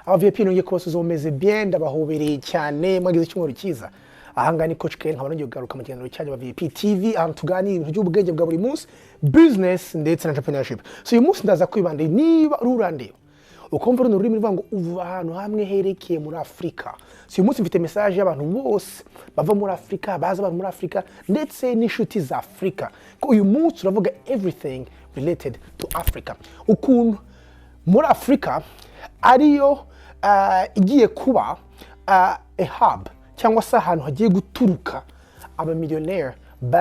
Aba VIP, nongeye kubasuhuza. Mumeze bien? Ndabahobereye cyane. Mwagize icyumweru cyiza? Ahangaha ni Coach Ken, nkaba nongeye kugaruka mu kiganiro cyanyu aba VIP TV, ahantu tuganira ibintu by'ubwenge bwa buri munsi, business ndetse na entrepreneurship. So uyu munsi ndaza kwibanda, niba uri urandeba ukumva runo rurimi ruvuga ngo uva ahantu hamwe herekeye muri Afurika. So uyu munsi mfite message y'abantu bose bava muri Afurika, baza abantu muri Afurika ndetse n'inshuti za Afurika, ko uyu munsi turavuga everything related to Africa, ukuntu muri Afurika ariyo igiye kuba a hub cyangwa se ahantu hagiye guturuka abamiliyoneri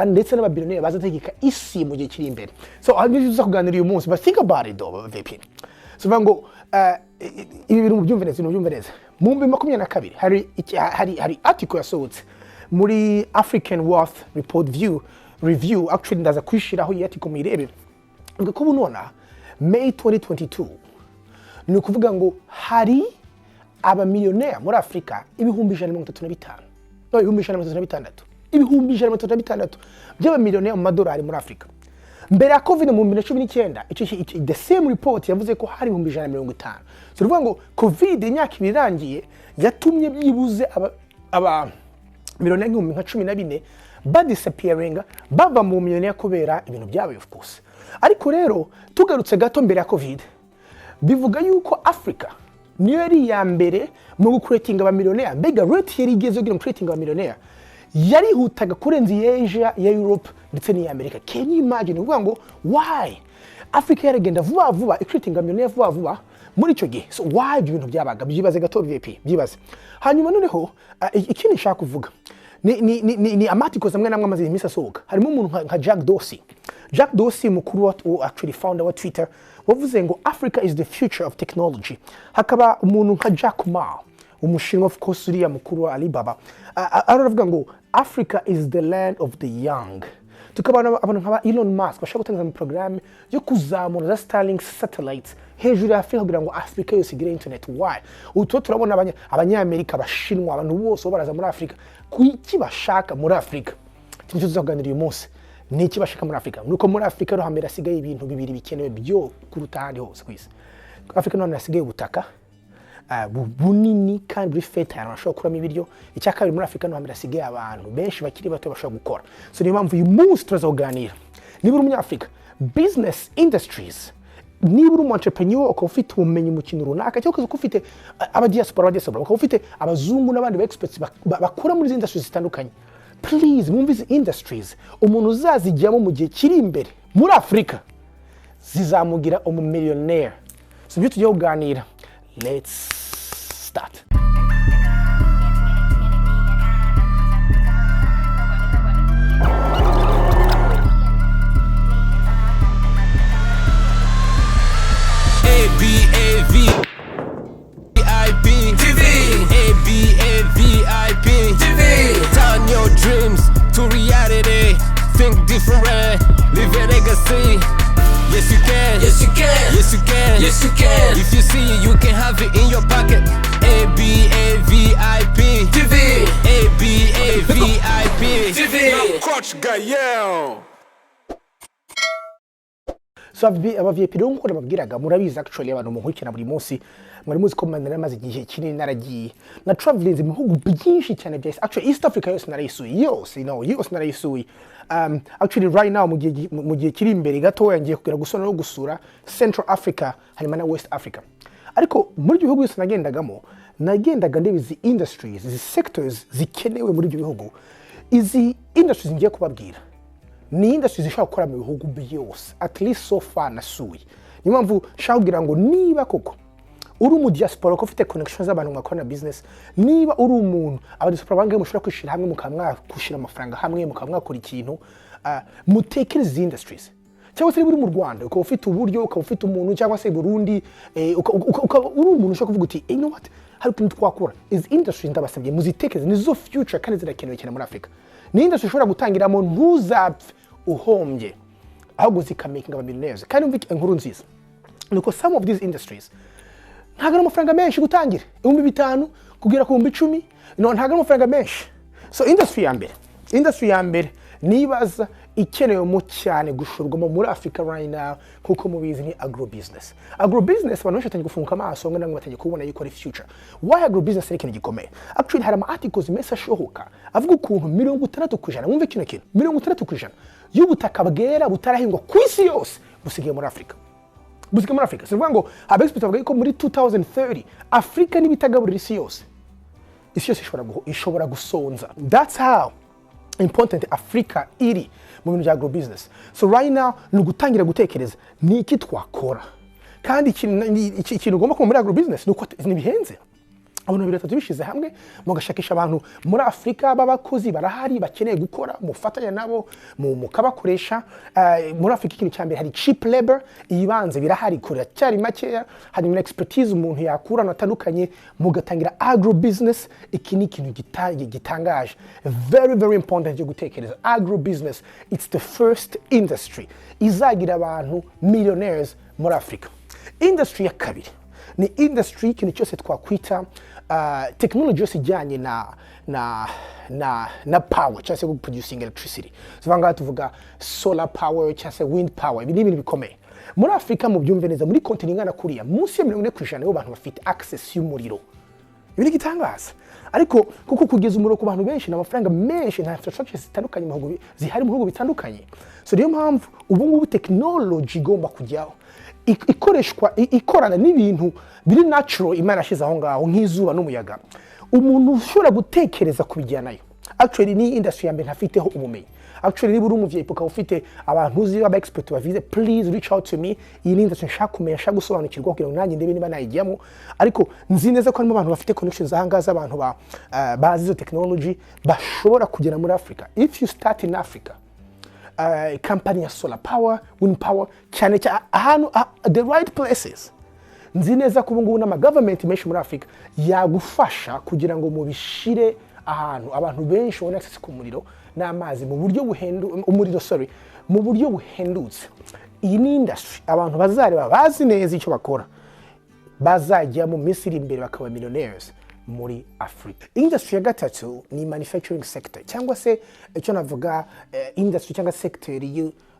ndetse n'ababiliyoneri bazategeka isi mu gihe kiri imbere. So aho nibyo tuza kuganira uyu munsi. But think about it though, VIP. So bivuga ngo ibi bintu mubyumve neza, ibintu mubyumve neza. Mu 2022 hari article yasohotse muri African Wealth Report View Review. Actually, ndaza kuyishyiraho iyi article muyirebe. Ivuga ko ubu nonaha, May 2022, ni ukuvuga ngo hari abamiliyoneri muri Afurika 135,000, no, 136,000, 136,000 by'abamiliyoneri mu madolari muri Afurika. Mbere ya COVID mu 2019, the same report yavuze ko hari 150,000. So ni ukuvuga ngo COVID, imyaka 2 irangiye, yatumye byibuze aba miliyoneri nk'ibihumbi nka 14 badisappearinga, bava mu miliyoneri kubera ibintu byabaye, of course. Ariko rero tugarutse gato mbere ya COVID, bivuga yuko Africa niyo yari iya mbere mu gucreatinga abamiliyoneri. Mbega rate yari igeze kugira ngo creatinga abamiliyoneri yarihutaga kurenza iya Asia, iya Europe ndetse n'iya Amerika. Can you imagine? Uvuga ngo why Africa yaragenda vuba vuba icreatinga abamiliyoneri vuba vuba muri icyo gihe? So why ibyo bintu byabaga? Byibaze gato, VIP, byibaze. Hanyuma noneho ikindi nshaka kuvuga ni ama articles amwe n'amwe amaze iminsi asohoka. Harimo umuntu nka Jack Dorsey. Jack Dorsey, mukuru wa, actually founder wa Twitter, wavuze ngo "Africa is the future of technology." Hakaba umuntu nka Jack Ma, Umushinwa, of course, uriya mukuru wa Alibaba, aravuga ngo "Africa is the land of the young." Tukabona abantu nka ba Elon Musk bashaka gutangiza porogaramu yo kuzamura za Starlink satellites hejuru ya Afurika kugira ngo Afurika yose igire internet. Why? Ubu tuba turabona Abanyamerika, Abashinwa, abantu bose bo baraza muri Afurika. Ku iki bashaka muri Afurika? Ikintu cyo tuzaganira uyu munsi ni iki bashaka muri Afurika. Nuko muri Afurika rero hambere hasigaye ibintu bibiri bikenewe byo kuruta ahandi hose ku isi. Afurika none hasigaye ubutaka bunini kandi buri fertile, abantu bashobora gukuramo ibiryo. Icya kabiri, muri Afurika no hambere hasigaye abantu benshi bakiri bato bashobora gukora. So niyo mpamvu uyu munsi turaza kuganira, niba uri Umunyafurika, business industries, niba uri umu entrepreneur ukaba ufite ubumenyi mu kintu runaka, cyangwa ukaba ufite abadiaspora, ukaba ufite abazungu n'abandi ba experts bakora muri izi industries zitandukanye, please mwumve izi industries. Umuntu uzazijyamo mu gihe kiri imbere muri Afurika zizamugira umumillionaire. So ibyo tugiye kuganira. Let's start. A B A V I P TV. A B A V I P TV. Turn your dreams to reality. Think different, leave a legacy. Yes, you can. Yes, you can. Yes, you can. Yes, you can. If you see it, you can have it in your pocket. A B A V I P TV. A B A V I P TV. Coach Gael. So aba VIP rero, nk'uko nababwiraga, murabizi, actually abantu munkurikirana buri munsi mwari muzi ko nari maze igihe kinini naragiye na traveling mu bihugu byinshi cyane bya East, actually East Africa yose narayisuye yose, yose narayisuye. Actually right now, mu gihe kiri imbere gatoya, ngiye kugera gusura no gusura Central Africa hanyuma na West Africa. Ariko muri ibyo bihugu byose nagendagamo, nagendaga ndeba izi industries, izi sectors zikenewe muri ibyo bihugu. Izi industries ngiye kubabwira ni industries zishobora gukora mu bihugu byose, at least so far nasuye. Niyo mpamvu nshaka kugira ngo niba koko uri umu diaspora ko ufite connection z'abantu mwakorana business, niba uri umuntu aba diaspora bangahe mushobora kwishyira hamwe, mukaba mwakwishyira amafaranga hamwe, mukaba mwakora ikintu, mutekereze izi industries. Cyangwa se niba uri mu Rwanda ukaba ufite uburyo, ukaba ufite umuntu, cyangwa se i Burundi, ukaba uri umuntu ushobora kuvuga uti "You know what, hari utuntu twakora." Izi industries ndabasabye muzitekereze, nizo future kandi zirakenewe cyane muri Afurika. Ni industry ushobora gutangiramo ntuzapfe uhombye, ahubwo zikamakinga abamillionaires. Kandi umva inkuru nziza nuko some of these industries ntabwo ari amafaranga menshi gutangira, 5000 kugera ku 10,000. No, ntabwo ari amafaranga menshi. So industry ya mbere nibaza ikenewemo cyane gushorwamo muri Afurika right now, nkuko mubizi, ni agro business. Agro business, abantu benshi batangiye gufunguka amaso, bamwe na bamwe batangiye kubona yuko ari future. Why agro business ari ikintu gikomeye? Actually, hari ama articles menshi ashoboka avuga ukuntu 60%, mwumve kino kintu, 60% y'ubutaka bwera butarahingwa ku isi yose busigaye muri Afurika, busigaye muri Afurika. Si ukuvuga ngo aba experts bavuga yuko muri 2030 Afurika nibitagaburira isi yose, isi yose ishobora gusonza. That's how important Africa iri mu bintu bya agro business. So right now ni ugutangira gutekereza ni iki twakora. Kandi ikintu ugomba kuba muri agro business ni uko ntibihenze. Abantu babiri, batatu bishyize hamwe, mugashakisha abantu muri Afurika b'abakozi barahari bakeneye gukora, mufatanya nabo, mukabakoresha. Muri Afurika, ikintu cya mbere, hari cheap labor, iyibanze birahari, kure cyari makeya, hanyuma na expertise umuntu yakura ahantu hatandukanye, mugatangira agro business. Iki ni ikintu gitangaje, very very important cyo gutekereza. Agro business, it's the first industry izagira abantu millionaires muri Afurika. Industry ya kabiri ni industry, ikintu cyose twakwita technology yose ijyanye na power cyangwa se producing electricity. So ngaha tuvuga solar power cyangwa se wind power. Ibi ni ibintu bikomeye muri Afurika. Mubyumve neza, muri continent ingana kuriya, munsi ya 40% y'abantu bantu bafite access y'umuriro. Ibi ni igitangaza, ariko kuko kugeza umuriro ku bantu benshi ni amafaranga menshi, nta infrastructure zitandukanye mu bihugu zihari mu bihugu bitandukanye. So niyo mpamvu ubu ngubu technology igomba kujyaho, ikoreshwa ikorana n'ibintu biri natural Imana yashyize aho ngaho, nk'izuba n'umuyaga. Umuntu ushobora gutekereza kubijyanayo, actually ni industry ya mbere ntafiteho ubumenyi. Actually, niba uri umuvyeyi ukaba ufite abantu uzi b'aba expert bavize, please reach out to me. Iyi ni industry nshaka kumenya, nshaka gusobanukirwa kugira ngo nanjye ndebe niba nayijyamo. Ariko nzi neza ko harimo abantu bafite connections aha ngaha z'abantu bazi izo technology bashobora kugera muri Africa. If you start in Africa company ya solar power, wind power, cyane cyane ahantu the right places, nzi neza ko ubu ngubu n'ama government menshi muri Afurika yagufasha kugira ngo mubishire ahantu abantu benshi babone access ku muriro n'amazi mu buryo buhendu, umuriro, sorry, mu buryo buhendutse. Iyi ni industry abantu bazareba bazi neza icyo bakora, bazajya mu minsi iri imbere bakaba millionaires muri Afurika. Industry ya gatatu ni manufacturing sector, cyangwa se icyo navuga industry cyangwa sector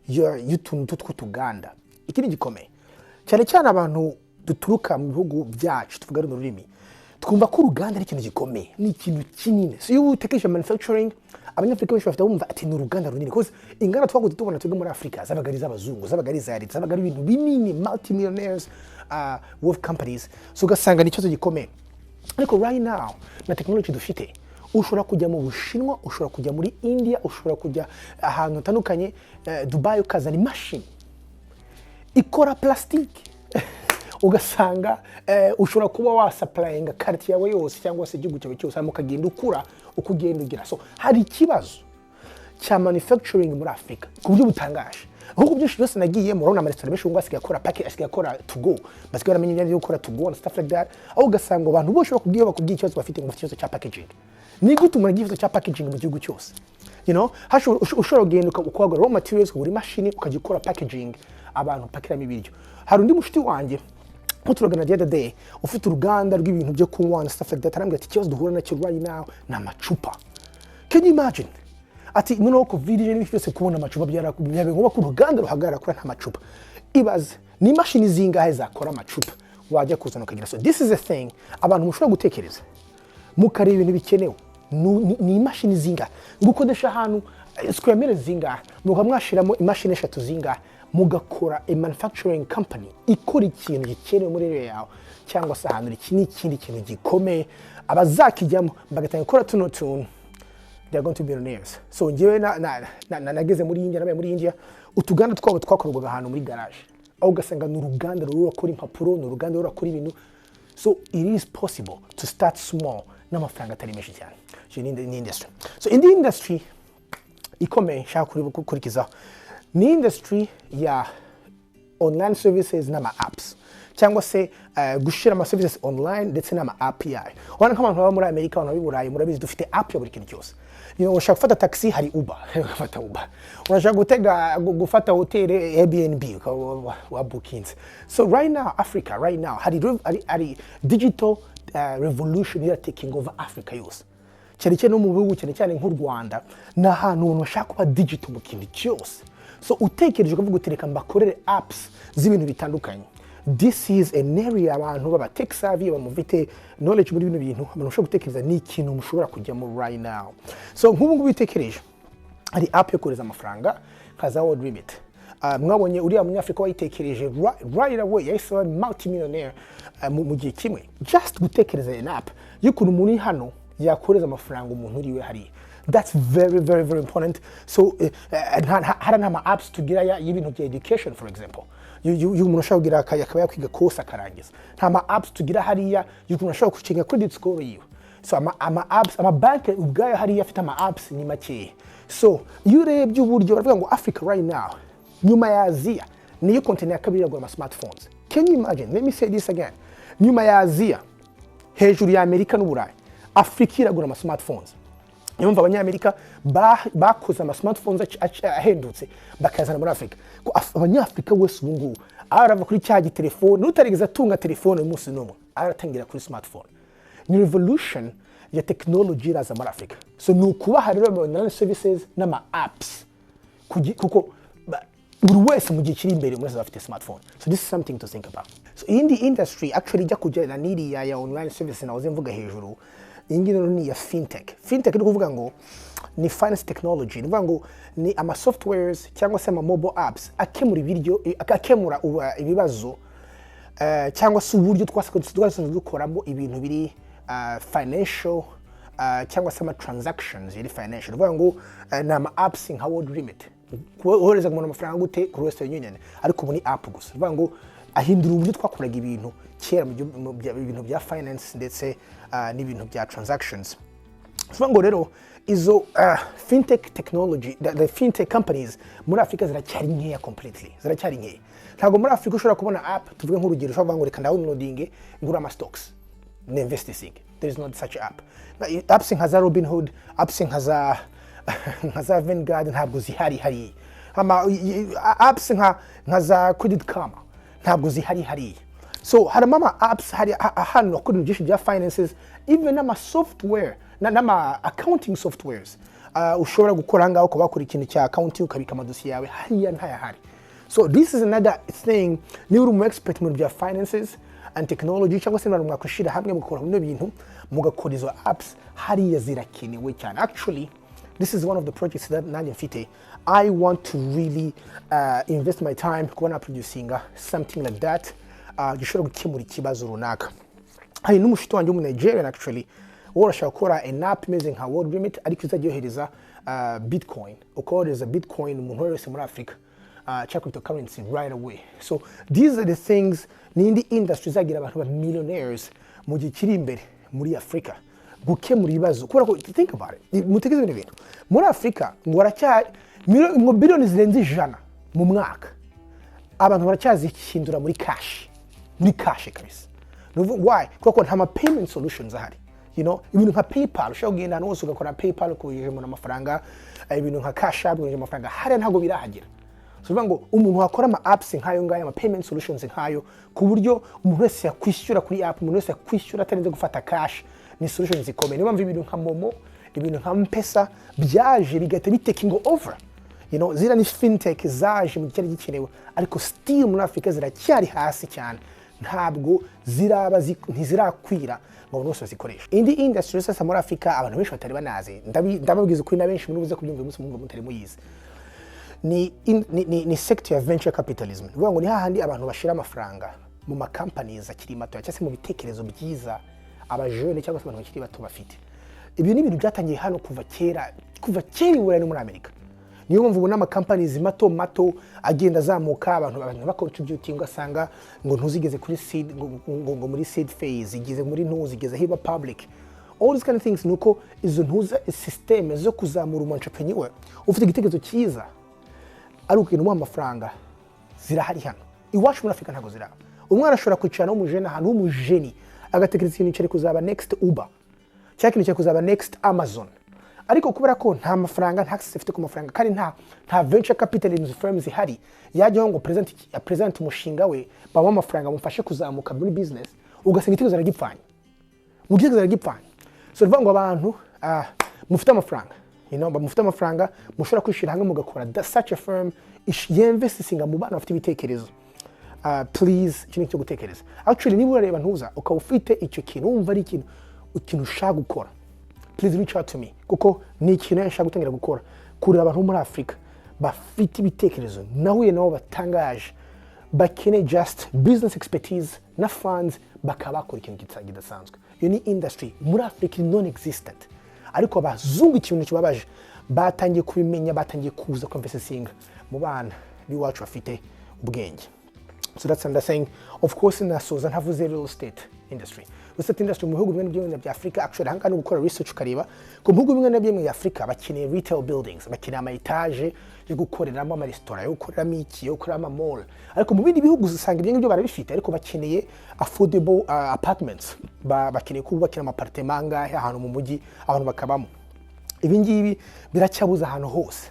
y'utuntu tw'utuganda. Iki ni gikomeye cyane cyane abantu duturuka mu bihugu byacu tuvuga runo rurimi, twumva ko uruganda ari ikintu gikomeye, ni ikintu kinini. So iyo utekereje manufacturing, Abanyafurika benshi bafite bumva ati ni uruganda runini, because inganda twaguze tubona twebwe muri Afurika zabaga ari iz'abazungu, zabaga ari iza leta, zabaga ari ibintu binini, multimillionaires worth companies. So ugasanga ni ikibazo gikomeye. Ariko right now na technology dufite, ushobora kujya mu Bushinwa, ushobora kujya muri India, ushobora kujya ahantu hatandukanye, Dubai, ukazana imashini ikora plastique, ugasanga ushobora kuba wasupplyinga quartier yawe yose cyangwa se igihugu cyawe cyose, hanyuma ukagenda ukura uko ugenda ugira. So hari ikibazo cya manufacturing muri Afurika ku buryo butangaje. Ahubwo byinshi byose nagiye murabona, amaresitora menshi ubu ngubu asigaye akora package, asigaye akora to go, basigaye baramenya ibyo byo gukora to go and stuff like that, aho ugasanga abantu bose bakubwiye ikibazo bafite, ngo bafite ikibazo cya packaging. Ni gute umuntu agira ikibazo cya packaging mu gihugu cyose? Ushobora kugenda ukagura raw materials, ukagura imashini, ukajya ukora packaging, abantu pakiramo ibiryo. Hari undi mushuti wanjye nko turagana the other day, ufite uruganda rw'ibintu byo kunywa and stuff like that, arambwira ati ikibazo duhura nacyo right now ni amacupa. Can you imagine? Ati noneho COVID n'ibindi byose, kubona amacupa byabaye ngombwa ko uruganda ruhagarara kubera nta macupa. Ibaze ni imashini zingahe zakora amacupa wajya kuzana ukagira. So this is a thing abantu mushobora gutekereza, mukareba ibintu bikenewe. Ni imashini zingahe gukodesha ahantu, square meters zingahe, mukaba mwashiramo imashini eshatu zingahe, mugakora a manufacturing company ikora ikintu gikenewe muri area yawe cyangwa se ahantu. Iki ni ikindi kintu gikomeye, abazakijyamo bagatangira gukora tuno tuntu, they are going to be millionaires. So njyewe nageze muri India, nabaye muri India, utuganda twabo twakorwaga ahantu muri garage, aho ugasanga ni uruganda rurakora impapuro, ni uruganda rurakora ibintu. So it is possible to start small n'amafaranga atari menshi cyane. So ni industry. So indi industry ikomeye nshaka gukurikizaho ni industry ya online services n'ama apps, cyangwa se gushyira ama services online ndetse n'ama app yayo. Urabona nk'abantu baba muri Amerika, abantu b'i Burayi, murabizi dufite app ya buri kintu cyose. Ushaka gufata taxi, hari Uber, ugafata Uber. Urashaka gutega, gufata hotel, Airbnb, ukaba wabukinze. So right now Africa, right now hari digital revolution ira taking over Africa yose. Cyane cyane no mu bihugu, cyane cyane nk'u Rwanda, ni ahantu umuntu bashaka kuba digital mu kintu cyose. So utekereje ukavuga uti: "Reka mbakorere apps z'ibintu bitandukanye," this is an area abantu baba tech savvy, bamufite knowledge muri bino bintu, abantu bashobora gutekereza, ni ikintu mushobora kujyamo right now. So nk'ubu ngubu bitekereje, hari app yo kohereza amafaranga nka za World Remit. Mwabonye uriya munyafurika wayitekereje, right away yahise aba multimillionaire mu gihe kimwe, just gutekereza an app y'ukuntu umuntu uri hano yakohereza amafaranga umuntu uri we hariya. That's very, very, very important. So hari n'ama apps tugira y'ibintu bya education, for example, iyo umuntu ashobora kugira akaba yakwiga course akarangiza. Nta ma apps tugira hariya y'ukuntu ashobora gucenga credit score yiwe. So ama apps, ama banki ubwayo hariya afite ama apps ni makeya. So iyo urebye uburyo baravuga ngo Africa right now, nyuma ya Aziya, niyo continent ya kabiri iragura ama smartphones. Can you imagine? Let me say this again: nyuma ya Aziya, hejuru ya Amerika n'Uburayi, Afurika iragura ama smartphones. Niyo mpamvu Abanyamerika bakoze ama smartphones ahendutse, bakayazana muri Afurika, ko Abanyafurika wese ubu ngubu arava kuri cya gitelefone, n'utarigeze atunga telefone uyu munsi n'umwe aratangira kuri smartphone. Ni revolution ya technology iraza muri Afurika. So ni ukubaha rero ama online services n'ama apps, kuko buri wese mu gihe kiri imbere, buri wese aba afite smartphone. So this is something to think about. So iyindi industry actually ijya kujyana n'iriya ya online services nahoze mvuga hejuru, iyi ngiyi rero ni iya fintech. Fintech ni ukuvuga ngo ni finance technology, ni ukuvuga ngo ni ama softwares cyangwa se ama mobile apps akemura ibiryo, akemura ibibazo cyangwa se uburyo twasanzwe dukoramo ibintu biri financial, cyangwa se ama transactions yari financial. Ni ukuvuga ngo ni ama apps nka World Remit, wohereza umuntu amafaranga gute kuri Western Union, ariko ubu ni app gusa. Ni ukuvuga ngo ahindura uburyo twakoraga ibintu kera mu ibintu bya finance ndetse n'ibintu bya transactions. Tuvuga ngo rero izo fintech technology, the fintech companies muri Afurika ziracyari nkeya, completely ziracyari nkeya. Ntabwo muri Afurika ushobora kubona app, tuvuge nk'urugero, ushobora kuvuga ngo reka downloading ngura ama stocks ni investing. There is not such app. Apps nka za Robinhood, apps nka za Vanguard ntabwo zihari hariya. Ama apps nka za Credit Karma ntabwo zihari hariya. So harimo ama apps hari ahantu bakora ibintu byinshi bya finances, even n'ama software n'ama accounting softwares ushobora gukora ahangaha, ukaba wakora ikintu cya accounting, ukabika amadosiye yawe, hariya ntayahari. So this is another thing, niba uri umu expert mu bintu bya finances and technology, cyangwa se abantu mwakwishyira hamwe mugakora bino bintu, mugakora izo apps, hariya zirakenewe cyane. Actually, this is one of the projects that nanjye mfite. I want to really invest my time kuba na producinga something like that gishobora gukemura ikibazo runaka. Hari n'umushuti wanjye w'umu-Nigerian, actually, wowe urashaka gukora an app imeze nka World Remit, ariko izajya yohereza bitcoin, ukohereza bitcoin umuntu wese muri Afurika, cyangwa cryptocurrency right away. So these are the things, ni indi industry izagira abantu ba millionaires mu gihe kiri imbere muri Afurika, gukemura ibibazo. Kubera ko think about it, mutekereze bino bintu, muri Afurika ngo baracya ngo biliyoni zirenze 100 mu mwaka abantu baracyazihindura muri cash, muri cash kabisa. Ni ukuvuga, why? Kubera ko nta ma payment solutions ahari. Ibintu nka PayPal, ushobora kugenda ahantu hose ugakora PayPal, ukohereje umuntu amafaranga, ibintu nka Cash App, ukohereje amafaranga, hariya ntabwo birahagera. So bivuga ngo umuntu wakora ama apps nk'ayo ngayo, ama payment solutions nk'ayo, ku buryo umuntu wese yakwishyura kuri app, umuntu wese yakwishyura atarinze gufata cash, ni solutions zikomeye. Niyo mpamvu ibintu nka MoMo, ibintu nka M-Pesa byaje bigahita bitakinga over. Ziriya ni fintech zaje mu gihe cyari gikenewe, ariko still muri Afurika ziracyari hasi cyane, ntabwo ziraba ntizirakwira ngo abantu bose bazikoreshe. Indi industry sasa muri Afurika abantu benshi batari banazi, ndababwiza ukuri, na benshi muri buze kubyumva uyu munsi mwumva mutari muyizi, ni sector ya venture capitalism. Ni ukuvuga ngo ni hahandi abantu bashira amafaranga mu ma companies akiri mato, cyangwa se mu bitekerezo byiza abajene cyangwa se abantu bakiri bato bafite. Ibyo ni ibintu byatangiye hano kuva kera, kuva kera i Burayi no muri Amerika. Niyo mpamvu ubona ama companies mato mato agenda azamuka, abantu bacontributing, ugasanga ngo ntuzigeze kuri seed, ngo muri seed phase, igeze muri ntuzi, igeze hiba public, all these kind of things. Nuko izo ntuza system zo kuzamura umu entrepreneur ufite igitekerezo cyiza, ari ukugenda umuha amafaranga, zirahari. Hano iwacu muri Afurika ntabwo ziraba. Umwana ashobora kwicara n'umujene ahantu w'umujeni, agatekereza ikintu cyari kuzaba next Uber cyangwa ikintu cyari kuzaba next Amazon, ariko kubera ko nta mafaranga, nta access afite ku mafaranga, kandi nta venture capitalism firms zihari yajyaho ngo present umushinga we, bamuhe amafaranga amufashe kuzamuka muri business, ugasanga igitekerezo aragipfanye, mu gitekerezo aragipfanye. So bivuga ngo abantu mufite amafaranga, mufite amafaranga, mushobora kwishyira hamwe mugakora such a firm yinvestinga mu bana bafite ibitekerezo, please, iki ni icyo gutekereza. Actually, niba urareba ntuza ukaba ufite icyo kintu, wumva ari ikintu ushaka gukora, please reach out to me, kuko ni ikintu nshaka gutangira gukora, kureba abantu bo muri Afurika bafite ibitekerezo nahuye nabo batangaje, bakeneye just business expertise na funds, bakaba bakora ikintu kidasanzwe. Iyo ni industry muri Afurika iri non existent, ariko abazungu, ikintu kibabaje, batangiye kubimenya, batangiye kuza kwinvestinga mu bana b'iwacu bafite ubwenge. So that's another thing. Of course, nasoza ntavuze real estate industry. Real estate industry mu bihugu bimwe na bimwe bya Afurika, actually ahangaha ni gukora research, ukareba ku bihugu bimwe na bimwe bya Afurika bakeneye retail buildings, bakeneye ama étage yo gukoreramo amaresitora, yo gukoreramo iki, yo gukoreramo ama mall. Ariko mu bindi bihugu usanga ibyo ngibyo barabifite, ariko bakeneye affordable apartments. Bakeneye kubakira ama appartement angahe ahantu mu mujyi, abantu bakabamo. Ibi ngibi biracyabuze ahantu hose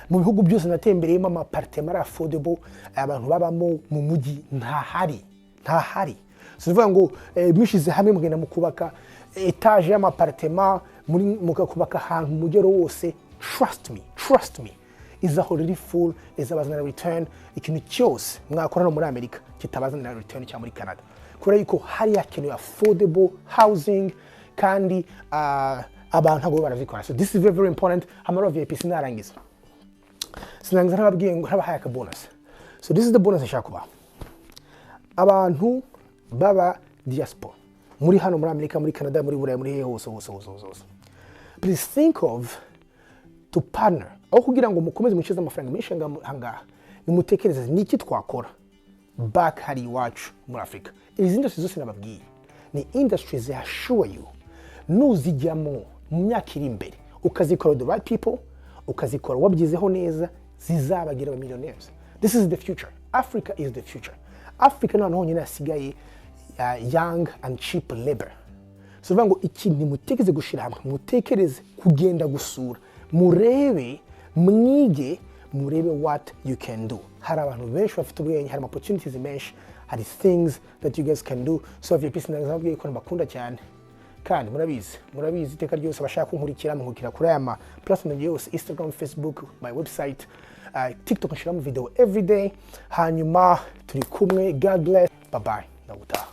mu bihugu byose natembereyemo. Ama appartement ari affordable abantu babamo mu mujyi ntahari, ntahari. Si ukuvuga ngo mwishyize hamwe mugenda mukubaka étage y'ama appartement muri mukakubaka ahantu mu mujyi wose, trust me, trust me, izahora iri full, izabazanira return. Ikintu cyose mwakora hano muri Amerika kitabazanira return, cyangwa muri Canada, kubera yuko hari hakenewe affordable housing, kandi abantu ntabwo barazikora. So this is very, very important. Hamara VIP, sinarangiza ntababwiye ngo ntabahaye aka bonus. So this is the bonus nshaka kubaha abantu baba diaspora muri hano muri Amerika, muri Canada, muri Burayi, muri hehe hose hose hose hose hose. Please think of to partner. Aho kugira ngo mukomeze mushize amafaranga menshi ahangaha, nimutekereze ni iki twakora back hari iwacu muri Afurika. Izi industry zose nababwiye ni industries that assure you, nuzijyamo mu myaka iri imbere, ukazikora with the right people, ukazikora wabyizeho neza, zizabagira aba millionaires. This is the future. Africa is the future. Africa ni ahantu honyine hasigaye young and cheap labor. So bivuga ngo iki, nimutekereze gushyira hamwe, mutekereze kugenda gusura, murebe, mwige, murebe what you can do. Hari abantu benshi bafite ubwenge, hari opportunities menshi, hari things that you guys can do. So VIP, sinababwiye ko mbakunda cyane, kandi murabizi, murabizi iteka ryose. Abashaka kunkurikira, munkurikira kuri aya ma platform yose: Instagram, Facebook, my website, TikTok, nshiramo video every day. Hanyuma turi kumwe. God bless, bye bye, ndagutaha.